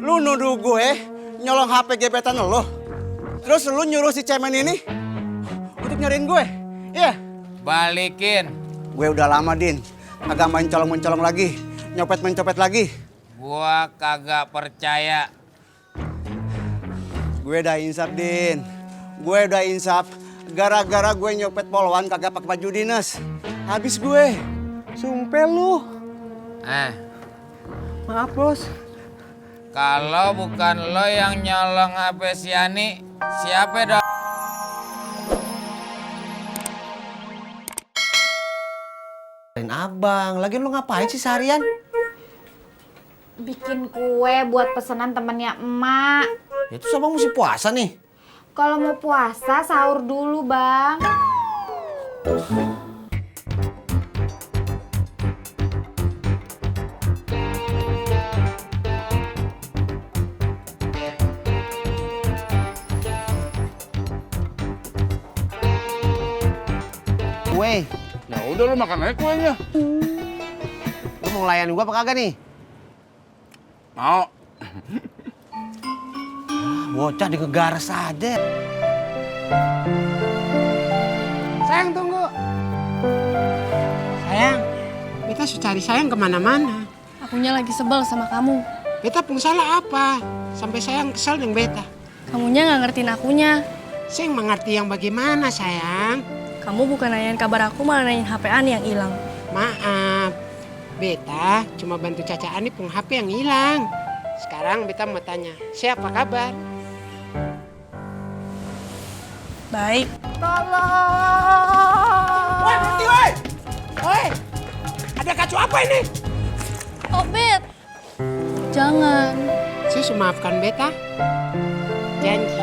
Lu nuduh gue nyolong HP gebetan lo. Terus lu nyuruh si cemen ini untuk nyariin gue. Iya. Balikin. Gue udah lama, Din. Kagak main colong-mencolong lagi. Nyopet-mencopet lagi. Gua kagak percaya. Gue udah insaf, Din. Gue udah insaf. Gara-gara gue nyopet poluan kagak pakai baju dinas. Habis gue. Sumpah lu. Maaf, Bos. Kalau bukan lo yang nyolong HP si Ani, siapa dong? Abang, lagian lu ngapain sih seharian? Bikin kue buat pesanan temennya emak. Ya terus abang mesti puasa nih. Kalau mau puasa sahur dulu, Bang. Kue, Ya udah lu makan aja kuenya. lu mau ngelayanin gua apa kagak nih? Mau. Bocah digegares aja. Sayang tunggu. Sayang, beta sudah cari sayang kemana-mana. Akunya lagi sebel sama kamu. Beta pun salah apa? Sampai sayang kesel dengan beta. Kamunya nggak ngertiin akunya. Saya mengerti yang bagaimana sayang. Kamu bukan nanyain kabar aku, malah nanyain HP Ani yang hilang. Maaf, beta cuma bantu Caca Ani pun HP yang hilang. Sekarang beta mau tanya, siapa kabar? Baik. Woi, berhenti woi! Woi, ada kacau apa ini? Oh, Bet. Jangan. Saya sudah maafkan beta. Janji.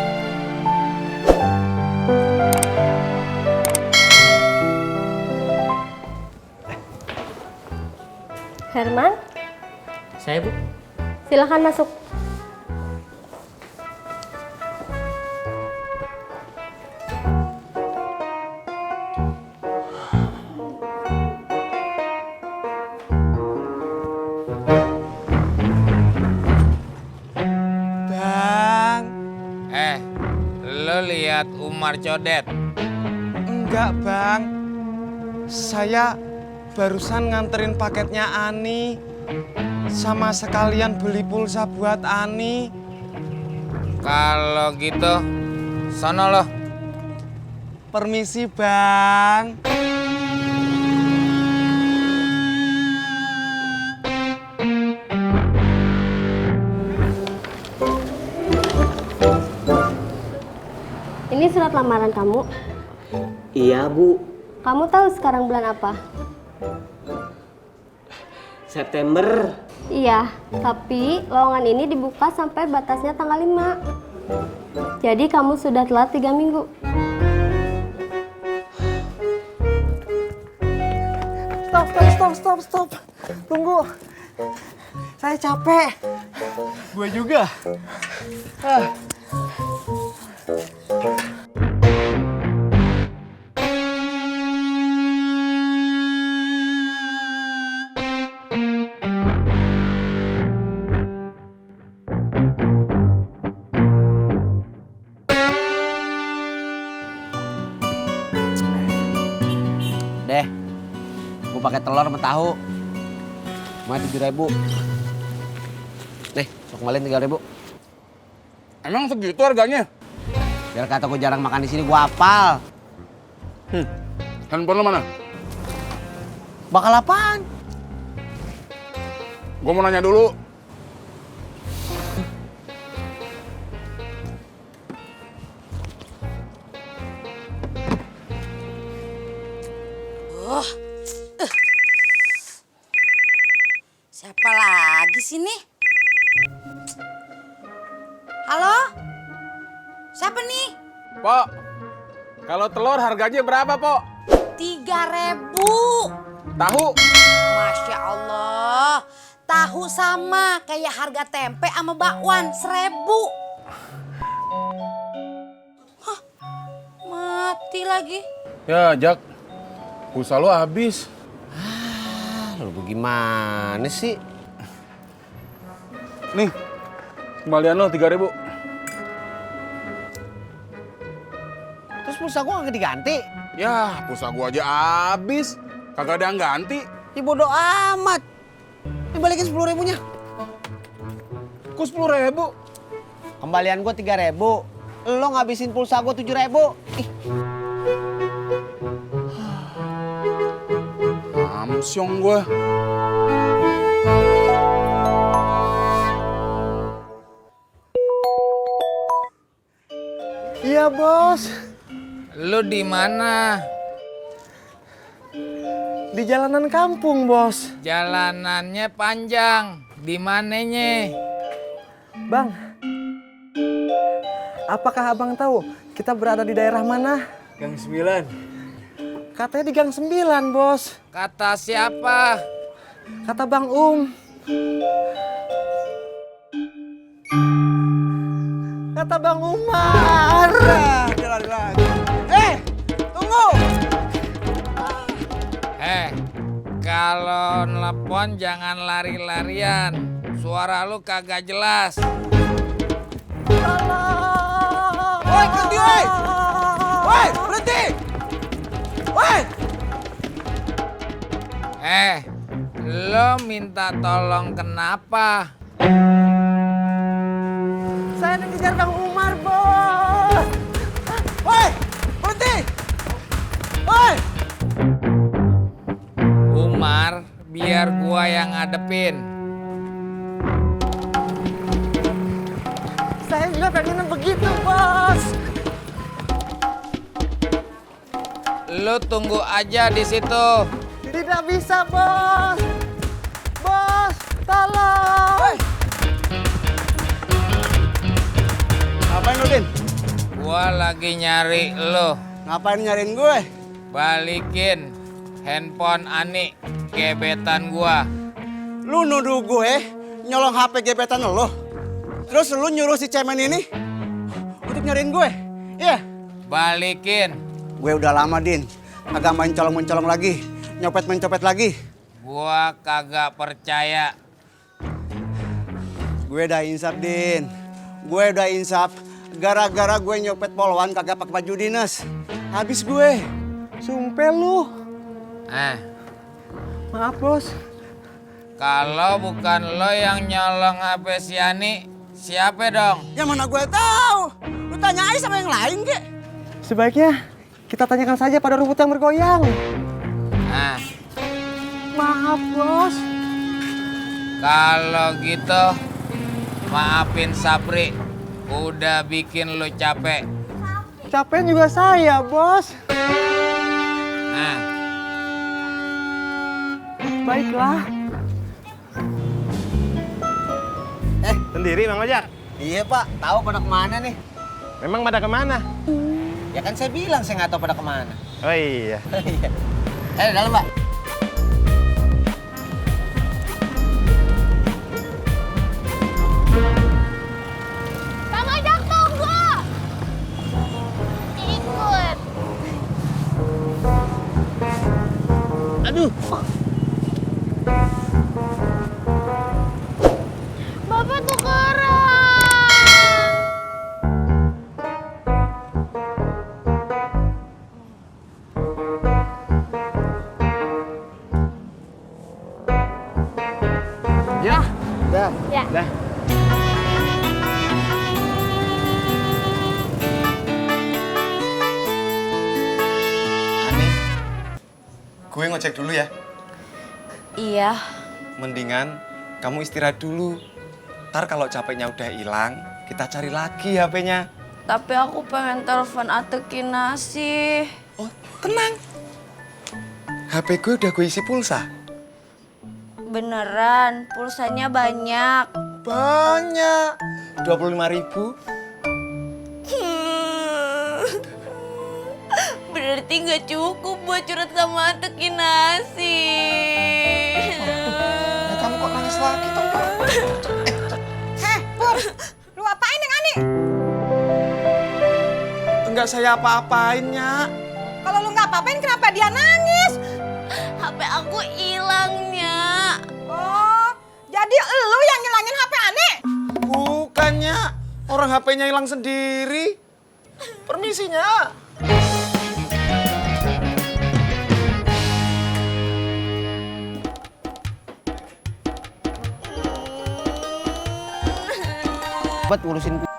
Herman, Saya, Bu. silakan masuk. Bang. Lo lihat Umar codet? Enggak, Bang. Saya barusan nganterin paketnya Ani. Sama sekalian beli pulsa buat Ani. Kalau gitu, sono lo. Permisi, Bang. Ini surat lamaran kamu. Iya, Bu. Kamu tahu sekarang bulan apa? September. Iya, tapi lowongan ini dibuka sampai batasnya tanggal 5. Jadi kamu sudah telat 3 minggu. Stop. Tunggu. Saya capek. Gue juga. Deh, gua pakai telur sama tahu. Mau 7.000. Nih, sok kembaliin 3.000. Emang segitu harganya? Biar kata gua jarang makan di sini, gua hafal. Handphone lo mana? Bakal apaan? Gue mau nanya dulu. Siapa lagi sini? Halo? Siapa nih? Pok, kalau telur harganya berapa, Pok? 3.000. Tahu? Masya Allah. Tahu sama kayak harga tempe sama bakwan 1.000. Hah, mati lagi. Ya, Jak. Pulsa lo habis. Lu gimana sih? Nih, Kembalian lo 3.000. Terus pulsa gua nggak diganti. Ya, pulsa gua aja habis. Kagak ada yang ganti. Ya bodo amat. Dibalikin 10.000-nya. Kok 10.000? Kembalian gua 3.000. Lo ngabisin pulsa gua 7.000. Ih, Amsyong gua. Iya bos, Lu di mana? di jalanan kampung bos. Jalanannya panjang. Di mananya? Bang, apakah abang tahu kita berada di daerah mana? Gang 9. Katanya di Gang 9 bos. Kata siapa? Kata Bang Kata Bang Umar. Tunggu. Kalau nelpon jangan lari-larian. Suara lu kagak jelas. Woi, berhenti woi. Woi, berhenti. Woi. Lo minta tolong kenapa? Saya ngejar Bang Umar, bos. Woi, berhenti. Woi. Umar, biar gua yang ngadepin. Saya juga pengen begitu, bos. Lu tunggu aja di situ. Tidak bisa, bos. Bos, tolong. Ngapain lu, Din? Gua lagi nyari lu. Ngapain nyariin gue? Balikin handphone Ani, gebetan gua. Lu nuduh gue nyolong HP gebetan lo. Terus lu nyuruh si cemen ini untuk nyariin gue. Iya. Balikin. Gue udah lama, Din. Kagak main colong-mencolong lagi. Nyopet-mencopet lagi. Gua kagak percaya. Gue udah insaf, Din. Gue udah insaf. Gara-gara gue nyopet poluan kagak pakai baju dinas. Habis gue. Sumpah lu. Maaf, bos. Kalau bukan lo yang nyolong HP si Ani, siapa dong? Ya mana gue tahu. Lu tanya aja sama yang lain, kek. Sebaiknya kita tanyakan saja pada rumput yang bergoyang. Maaf, bos. Kalau gitu, maafin Sapri. Udah bikin lo capek. Capek juga saya, bos. Baiklah. Sendiri Bang Ojak? iya Pak, tahu pada kemana nih? Memang pada kemana? Ya kan saya bilang saya nggak tahu pada kemana. Oh iya. Dalam Pak. Bang Ojak, tunggu. Ikut. Aduh. Bapak tukeran. Ya. Dah. Ya. Dah. Ani, gue ngecek dulu ya. Iya. Mendingan kamu istirahat dulu. Ntar kalau capeknya udah hilang, kita cari lagi HP-nya. Tapi aku pengen telepon Ate Kinasi. Oh, tenang. HP gue udah gue isi pulsa. Beneran, pulsanya banyak. Banyak. 25.000. Berarti nggak cukup buat curhat sama Ate Kinasi. Ya, kamu kok nangis lagi, toh? Pur, lu apain yang Ani? Enggak saya apa-apain, Nyak. Kalau lu nggak apa-apain, kenapa dia nangis? HP aku hilangnya. Oh, jadi lu yang ngilangin HP Ani? Bukan, Orang HP-nya hilang sendiri. Permisinya. Buat ngurusin